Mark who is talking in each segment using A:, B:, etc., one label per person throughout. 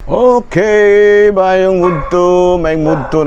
A: Okay, maayong mudto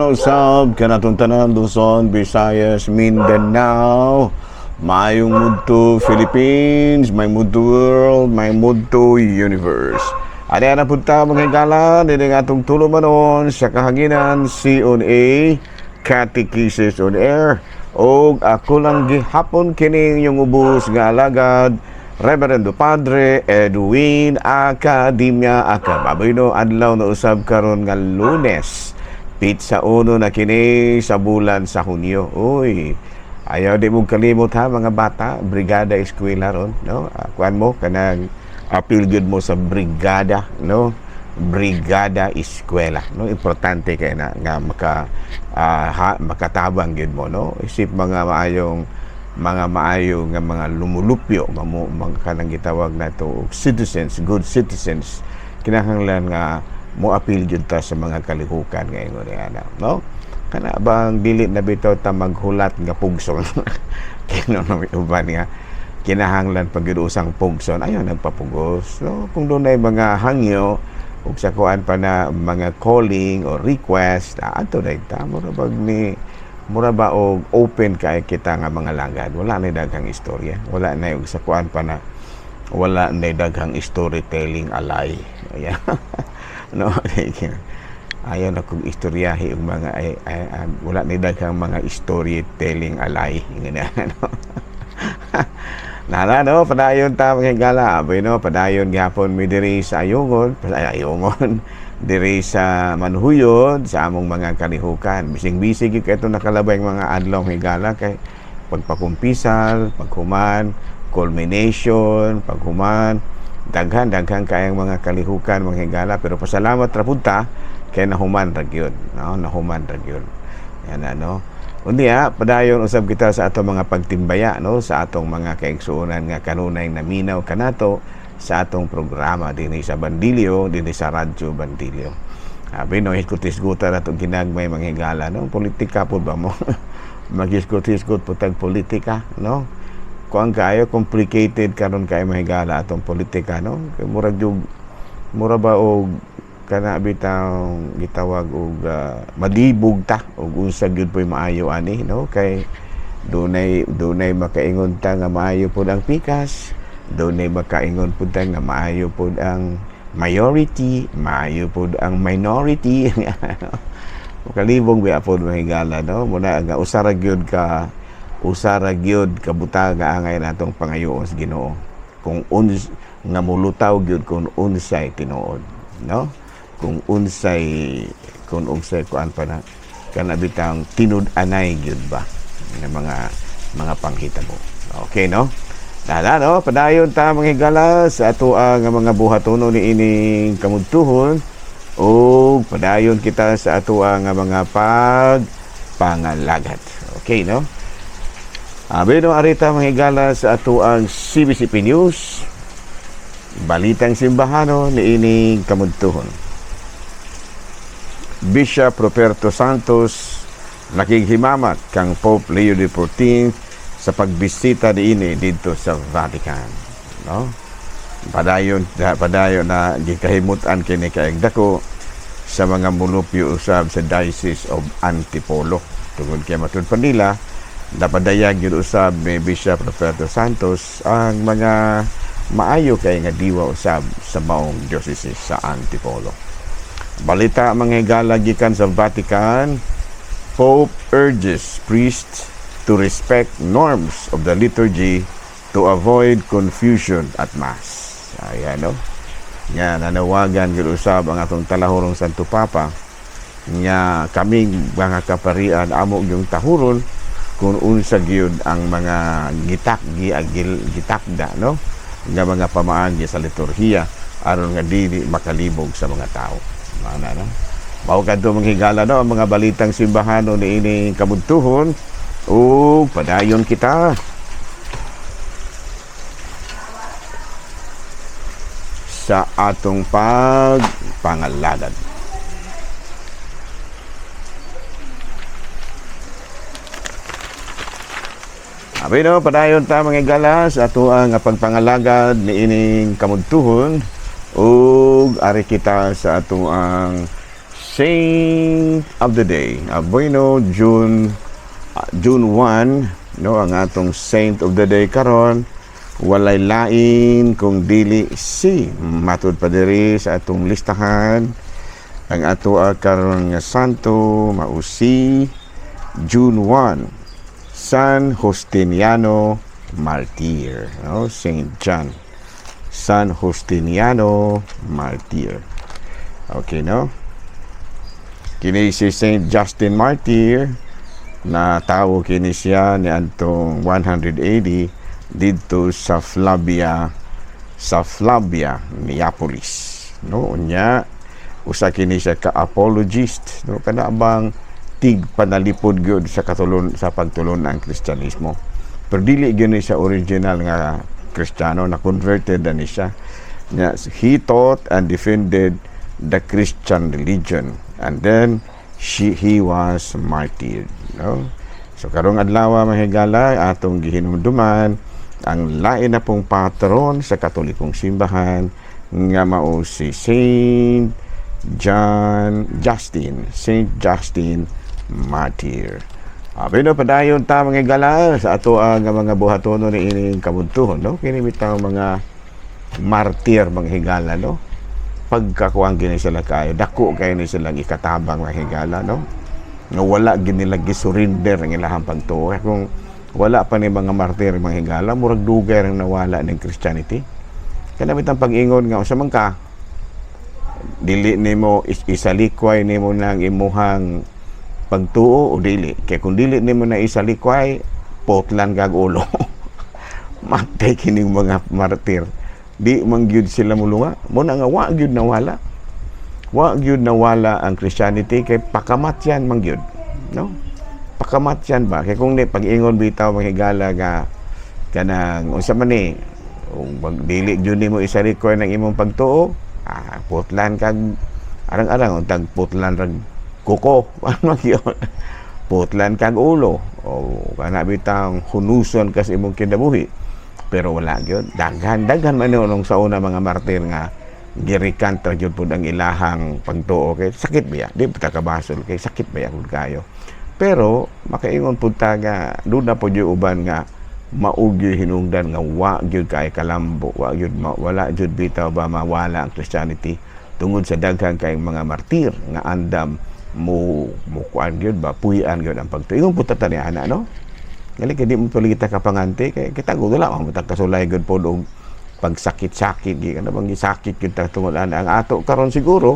A: na usab kanatong tanan, Luzon, Visayas, Mindanao. Maayong mudto, Philippines, maayong mudto, world, maayong mudto, universe. Ani na punta, mga higala, dinhi atong tulumanon sa kahanginan, CONA, Catechesis on Air. Og ako lang gihapon kining inyong ubos nga alagad, Reverendo Padre Edwin Academia Aka. Baboy no, adlaw na usab karon nga Lunes. Petsa 1 na kini sa bulan sa Hunyo. Uy, ayaw di mo kalimot ha, mga bata, brigada eskwela ron, no? Kuan mo kanang apil gyud mo sa brigada, no? Brigada eskwela, no? Importante kay na nga makatabang gyud mo, no? Isip mga maayo nga mga lumulupyo nga mo mga kanang gitawag nato og citizens, good citizens, kinahanglan nga mo apil gyud ta sa mga kalihukan nga ingon ni ana, no? Kana bang dili na bitaw ta maghulat nga pugson? Kino no, uban nga kinahanglan pag gyud usang pugson, ayo nagpapugos, no? Kung dunay mga hangyo ug sa kuan pa na mga calling or request, adto na ta. Mura bag ni mura ba og open kay kita nga mga langad, wala na daghang istorya, wala na og sa kuan pa na, wala na daghang storytelling alay. Ayan no, ayaw na kong istoryahi og mga ay, ay, ay, wala na daghang mga storytelling alay ngana, no? Nala no, padayon ta, mga higala. Aboy no, padayon gihapon mi diri sa Ayungon, ay, Ayungon, diri sa Manhuyod, sa among mga kalihukan. Bising-busy gyud kay nakalabay mga adlaw, higala, kay pagpakumpisal, paghuman, culmination, paghuman, daghan daghan kayang mga kalihukan, mga higala, pero pasalamat ra pud ta kay nahuman ra gyud, no? Nahuman ra gyud. Yan ano. Unya, padayon usab kita sa atong mga pagtimbaya, no, sa atong mga kaigsuonan nga kanunay naminaw kanato sa atong programa dinhi sa Bandilyo, dinhi sa Radyo Bandilyo. Abi no, hisgot-hisgutan nato ginagmay, mga higala, no? Politika po ba mo? Maghisgot-hisgot po tag politika, no? Kuan kaayo, complicated karon kay, mga higala, atong politika, no? Kay murag jug mura ba og kana bitaw gitawag og malibog ta og unsa gyud po'y maayo ani, no? Kay dunay makaingon ta nga maayo pud ang pikas, dunay makaingon pud ta nga maayo pud ang majority, maayo pud ang minority. Makalibog biya pod, mga higala, no? Muna nga usa ra gyud ka butang nga angay natong pangayoon sa Ginoo, kung uns nga mulutaw gyud kung unsay tinuod, no? Kung unsay kuan pa na kana bitang tinud-anay gyud ba nga mga panghitabo. Okay no. Dala no, padayon ta, mga higala, sa ato ang mga buhatono ni ining kamudtuhon o padayon kita sa ato ang mga pag pangalagad. Okay no. Abi no, arita, mga higala, sa ato ang CBCP News. Balitang simbahano ni ining kamudtuhon. Bishop Roberto Santos nakighimamat kang Pope Leo XIV sa pagbisita niini didto sa Vatican. No? Padayon padayon na gikahimut-an kini kay dako sa mga mulupyo usab sa Diocese of Antipolo. Tungod kay matud pa nila, napadayag yun usab ni Bishop Roberto Santos ang mga maayo kay nga diwa usab sa maong diocese sa Antipolo. Balita, mga higala, gikan sa Vatican, Pope urges priests to respect norms of the liturgy to avoid confusion at Mass. Ayan, no? Nga nanawagan gyud usab ang atong talahurong Santo Papa nga kaming mga kaparian amo yung tahuron kung unsa gyud ang mga gitak giagil gitakda, no, nga mga pamaagi sa liturhiya aron nga dili makalibog sa mga tao. Mana no. Mao kadto, mga higala, no, ang mga balitang simbahano niining kamudtuhon ug padayon kita sa atong pagpangalagad. Abi no, padayon ta, mga higala, sa ato ang pagpangalagad niining kamudtuhon ug Ug ari kita sa ato ang Saint of the Day. Bueno, June 1, no, ang atong Saint of the Day karon walay lain kung dili si, matud pa diri sa atong listahan, ang ato karon nga santo mao si June 1, San Justiniano Martyr, no? Saint John, San Justiniano Martyr. Okay, no? Kini si Saint Justin Martyr, na tawo kini siya ni antong 180 didto sa Flavia Neapolis, no? Unya usa kini siya ka apologist, no, kana bang tig panalipod gyud sa katulon sa pagtulon ang Kristyanismo, pero dili gyud ni siya original nga Kristiyano, na converted na ni siya. Nya, he taught and defended the Christian religion and then he was martyred, no? So karong adlaw, mga higala, atong gihinumduman ang lain na pong patron sa Katolikong simbahan nga mao si Saint John Justin, Saint Justin Martyr. Pero padayon ta, mga higala, sa ato ang mga buhatono ni ining kabuntuhon, no? Kini bitaw mga martyr, mga higala, no? Pagkakuang gini sila kayo, dako kayo ni silang ikatabang, mga higala, no? Nga wala gini nila gisurrender ang ilahang pagtuo. Kung wala pa ni mga martir, mga higala, murag dugay rang nawala ng Christianity. Kana bitang pag-ingon nga unsa man ka, dili nimo isalikway nimo nang imuhang pagtuo o dili. Kay kung dili nimo na isalikway, putlan kag ulo. Matay kining mga martir. Di man gyud sila mulunga. Mo na nga wa gyud nawala. Wa gyud nawala ang Christianity kay pakamatyan man gyud. No? Pakamatyan ba? Kay kung di pag-ingon bitaw, mga higala, nga kanang unsa man ni, kung dili gyud nimo isalikway ng imong pagtuo, putlan kag arang-arang, untag putlan rag kuko, ano gyud, putlan kag ulo o kana bitang hunuson kas imong kinabuhi. Pero wala gyud, daghan daghan man nung sa una mga martir nga gi-recant ra gyud pud ang ilahang pagtuo kay sakit biya, di pa ta kabasol kay sakit biya kung kayo. Pero makaingon pud ta nga duna pud yung uban nga mao gyud hinungdan nga wa gyud kay kalambo, wa gyud wala gyud bitaw ba mawala ang Christianity tungod sa daghan kay mga martir nga andam mo mo kuan gyud ba, puy-an gyud ang pagtuo. Ingon pud ta ni ana, no? Gali kay di mo tuloy kita kapangante kay kita wala man ta kasulay gyud pod og pagsakit-sakit gi kana bang gisakit gyud ta tungod ana. Ang ato karon siguro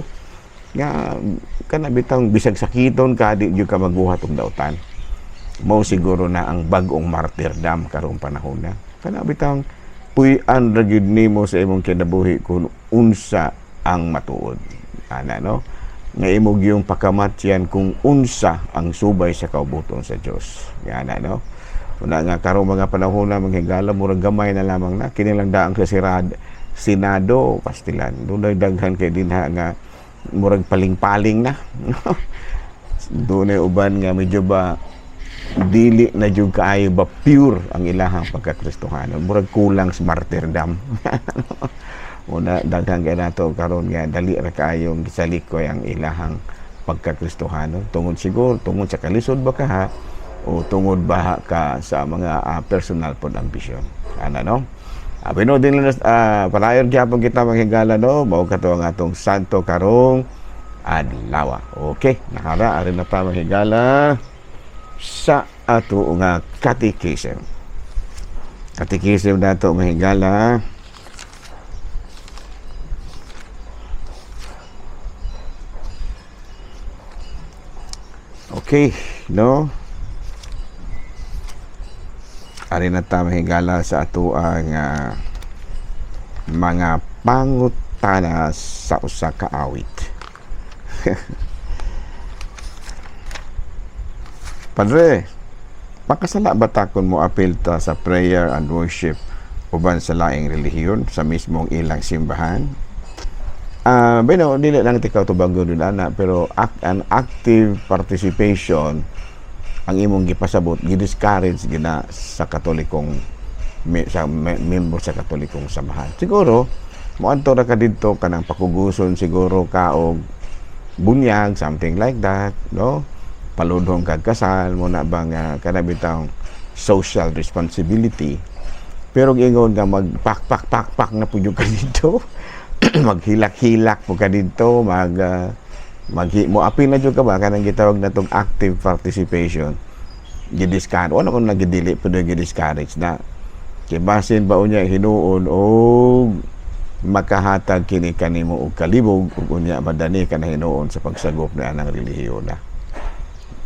A: nga kana bitang bisag sakiton ka, di gyud ka magbuhat og dautan. Mao siguro na ang bag-ong martyrdom karong panahon na kana bitang puy-an ra gyud nimo sa imong kinabuhi kung unsa ang matuod ana, no, nga imo gyung pakamatyan kung unsa ang subay sa kaubuton sa Dios ana, no? Una nga karong mga panahon na, mga higala, murag gamay na lamang na kini lang daang sa Senado, pastilan dunay daghan kay dinha nga murag paling-paling na. Dunay uban nga medyo ba dili na jud kaayo ba pure ang ilahang pagkakristohanon, murag kulang sa martyrdom. Una daghan kay nato karon nga dali ra kaayong gisalikoy ang ilahang pagkakristohanon tungod siguro tungod sa kalisod ba ka ha o tungod ba ka sa mga personal pod ambisyon ana, no? Pero din lang padayon gyapon kita, mga higala, no? Mao kato ang atong santo karong adlaw. Okay, nakara ari na ta, mga higala, sa ato nga catechism. Catechism nato, mga higala. Okay, no? Ari na ta, mga higala, sa ato ang mga pangutana sa usa ka awit. Padre, makasala ba ta kung mo apil ta sa prayer and worship uban sa laing relihiyon sa mismong ilang simbahan? Bueno, dili lang ikaw tubagon dun ana, pero an active participation ang imong gipasabot, gi-discourage gina sa Katolikong me, sa me, member sa Katolikong samahan. Siguro Moadto ra ka didto kanang pakuguson siguro ka og bunyag, something like that, no? Paludhong kag kasal mo na ba nga kana bitang social responsibility. Pero ingon nga magpak pak pak pak na pud ka didto, maghilak-hilak po ka didto, mag mag mo apil na jud ka ba, kanang gitawag na tong active participation, gidiscourage. Wala man nagidili po, gi-discourage na kay basin ba unya hinuon og makahatag kini kanimo og kalibog ug unya madani ka na hinuon sa pagsagop na anang relihiyon na.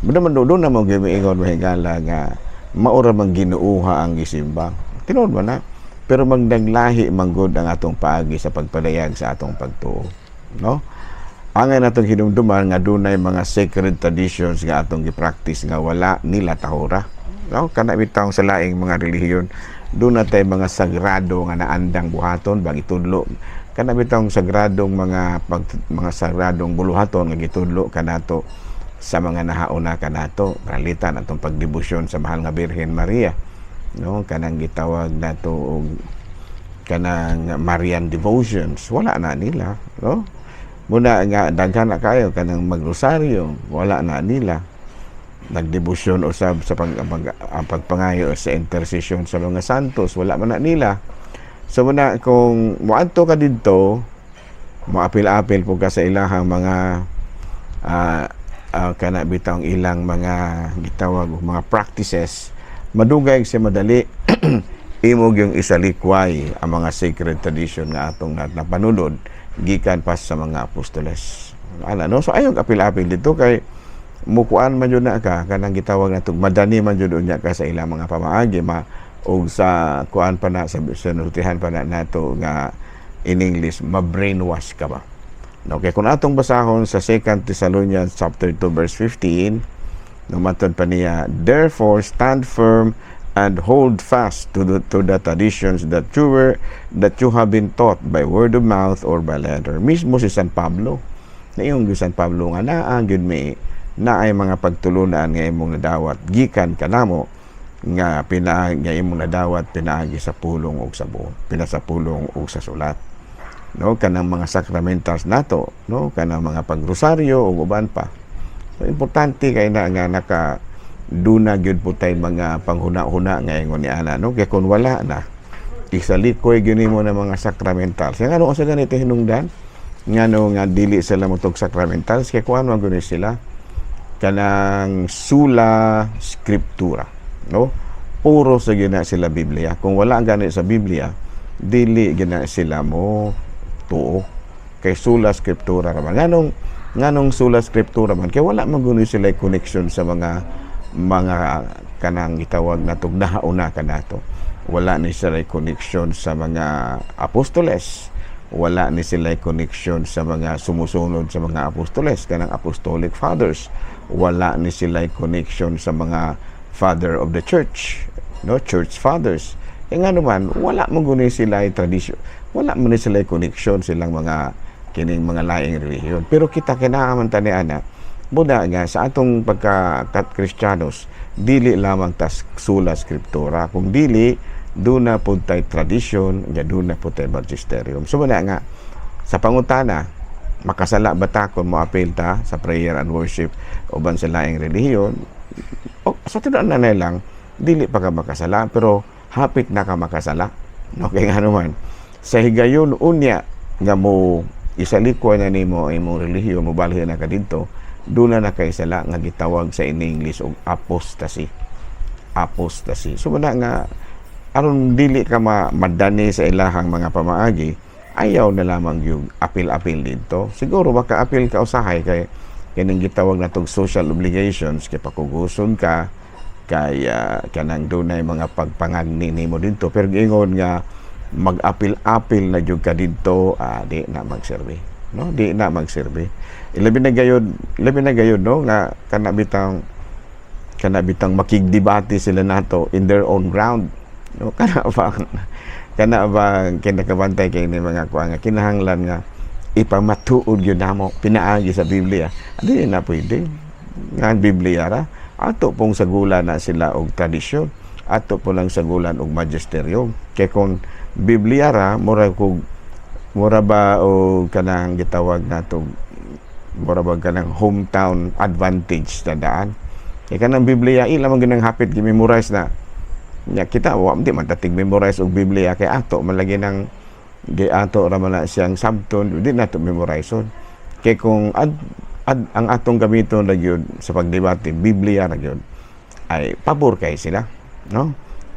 A: Muna man doon na mo giingon, mahigala, nga maura man Ginooha ang gisimba. Tinuod ba na? Pero magdaglahi manggod ang atong paagi sa pagpadayag sa atong pagtuo. No? Angay natong hinumduman nga dunay mga sacred traditions nga atong gi-practice nga wala nila tahura. No? Kana bitaw sa laing mga relihiyon, duna tay mga sagrado nga naandang buhaton bang itudlo, kana bitawng sagradong mga sagradong buluhaton nga gitudlo kanato sa mga nahauna kanato, ralitan atong pagdebosyon sa Mahal nga Birhen Maria, no? Kanang gitawag nato og kanang Marian devotions, wala na nila, no? Muna nga daghan na kayo kanang magrosaryo, wala na nila. Nagdebosyon usab sa ang pagpangayo sa intercession sa mga santos, wala man na nila. So muna kung moadto ka didto, moapil-apil po ka sa ilahang mga kana bitawng ilang mga gitawag og mga practices, madugay sa madali imo gyung isalikway ang mga sacred tradition nga atong napanunod gikan pa sa mga apostoles ana, no? So ayaw apil-apil dito kay mukuan man jud na ka, kanang gitawag natong madani man jud unya ka sa ilang mga pamaagi, ma og sa kuan pa na sa nultihan pa na nato nga in English, ma-brainwash ka ba, no? Kay kung atong basahon sa 2 Thessalonians chapter 2 verse 15, no, matod pa niya, "Therefore stand firm and hold fast to the traditions that you have been taught by word of mouth or by letter." Mismo si San Pablo na iyong San Pablo nga naa gyud may naay mga pagtulunan nga imong nadawat gikan kanamo nga pinaagi nga imong nadawat pinaagi sa pulong ug sa buot, pina sa pulong ug sa sulat, no? Kanang mga sacramentals nato, no? Kanang mga pagrosaryo ug uban pa. So importante kay na nga naka duna gyud po tay mga panghuna-huna nga ingon ni ana, no? Kay kung wala na, isalikoy gyud nimo na mga sacramentals. Nga ano sa ganito hinungdan ngano nga dili sila motug sacramentals? Kay kuan man gud sila, kanang sola scriptura, no? Puro sa gina sila Biblia. Kung wala gani sa Biblia, dili gina sila mo tuo, kay sola scriptura ra man. Nganong sola scriptura man? Kay wala man gud sila connection sa mga kanang gitawag na nahauna kanato. Wala ni sila connection sa mga apostoles, wala ni sila connection sa mga sumusunod sa mga apostoles, kanang apostolic fathers. Wala ni sila connection sa mga father of the church, no, church fathers. E nga naman wala man guni sila tradition, wala man ni sila connection silang mga kining mga laing relihiyon. Pero kita kinaaman ta ni ana. Muna nga sa atong pagka kat Kristiyanos, dili lamang tas sola scriptura, kung dili duna pud tay tradisyon nga duna pud tay magisterium. So muna nga sa pangutana, makasala ba ta kung moapil ta sa prayer and worship uban sa laing relihiyon? O, sa tinuod na lang, dili pa ka makasala, pero hapit na ka makasala, no? Kay nga naman sa higayon unya nga mo isalikwa na nimo ang imong relihiyon, mobalhin na ka didto, duna na kay sala nga gitawag sa in English og apostasy, apostasy. So muna nga aron dili ka madani sa ilahang mga pamaagi, ayaw na lamang yung apil-apil dito. Siguro baka apil ka usahay kay kining gitawag natong social obligations, kay pakuguson ka, kay kanang dunay mga pagpangagni nimo didto. Pero giingon nga mag-apil-apil na jud ka didto, di na magserbi, no? Di na magserbi. Labi na gayod, no, nga kana bitang makigdebate sila nato in their own ground, no? Kana ba kinakabantay kay ni mga kuan nga kinahanglan nga ipamatuod gyud namo pinaagi sa Biblia? Dili na pwede nga ang Biblia ra. Ato pong sagulan na sila og tradisyon, ato po lang sagulan og magisterium, kay kung Biblia ra, mura kog Mura ba o kanang gitawag nato, mura ba kanang hometown advantage na daan. Kay kanang Biblia, ila man ganang hapit gi-memorize na. Nya kita wa di man ta tig-memorize og Biblia kay ato man lagi nang gi ato ra man na siyang sabton, di nato memorize. Kay kung ang atong gamiton ra gyud sa pagdebate, Biblia ra gyud, ay pabor kay sila, no?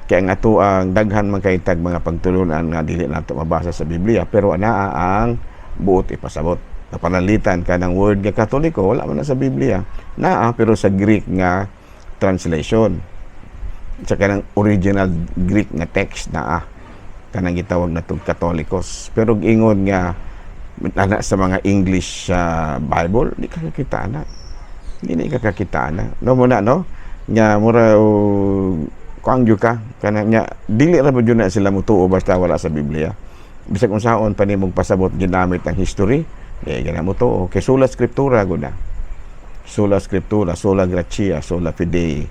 A: Kay ang ato ang daghan man kay tag mga pagtulunan nga dili nato mabasa sa Biblia, pero anaa ang buot ipasabot. Napanalitan ka ng word nga Katoliko, wala man na sa Biblia. Naa, pero sa Greek nga translation. Sa kanang original Greek nga text naa kanang gitawag natong Katolikos. Pero ingon nga ana sa mga English Bible, di ka kakita ana. Hindi ka kakita ana. No mo na, no? Nga mura o kuang jud ka kana nya dili ra ba jud na sila mutuo basta wala sa Biblia. Bisag unsaon pa nimong pasabot ginamit ang history, di gana mutuo kay sola scriptura gud na. Sola scriptura, sola gratia, sola fide,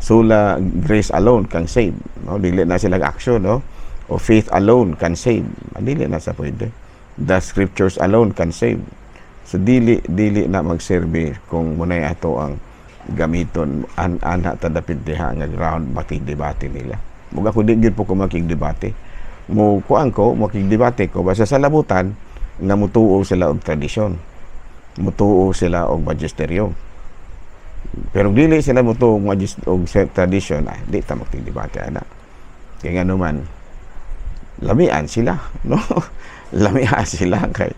A: sola grace alone can save. No, dili na sila action, no? O faith alone can save. Ah, dili na sa pwede. The scriptures alone can save. So dili dili na magserbi kung munay ato ang gamiton an ana ta dapit diha nga ground makigdebate nila. Mug ako, di gyud po ko makigdebate. Mo kuan ko, makigdebate ko basta sa labutan nga mutuo sila og tradisyon. Mutuo sila og magisterium. Pero dili sila mutuo og og tradisyon, ay di ta makigdebate ana. Kay ngano man, lamian sila, no? Lamian sila kay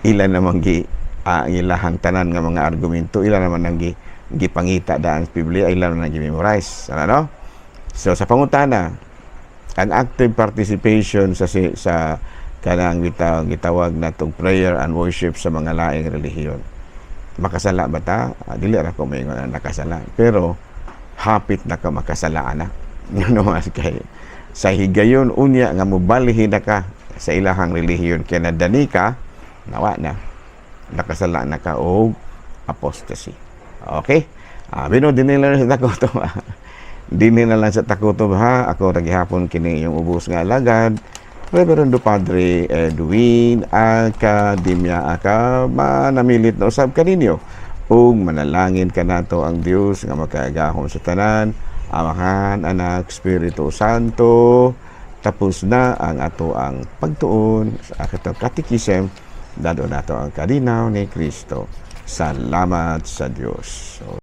A: ila namang gi ang ilahang tanan nga mga argumento, ila naman ang gi gipangita daan sa Biblia, ila naman ang gi-memorize. Ano, no? So sa pangutana, ang active participation sa kanang gitawag natong prayer and worship sa mga laing relihiyon. Makasala ba ta? Ah, dili ra ko moingon na nakasala. Pero hapit na ka makasala ana. Ngano mas kay sa higayon unya nga mobalhin na ka sa ilahang relihiyon kay nadani ka, nawa na, nakasala na ka og apostasy. Okay? Ah, bino dinhi lang sa takutob. Dinhi na lang sa takutob, ha. Ako ra gihapon kini yung ubos nga alagad, Reverendo Padre Edwin Academia Aka, manamilit na usab kaninyo ug manalangin kanato ang Dios nga makagagahom sa tanan, Amahan, Anak, Espiritu Santo. Tapos na ang ato ang pagtuon sa atong katikisem, dado nato ang kalinaw ni Kristo. Salamat sa Dios. So,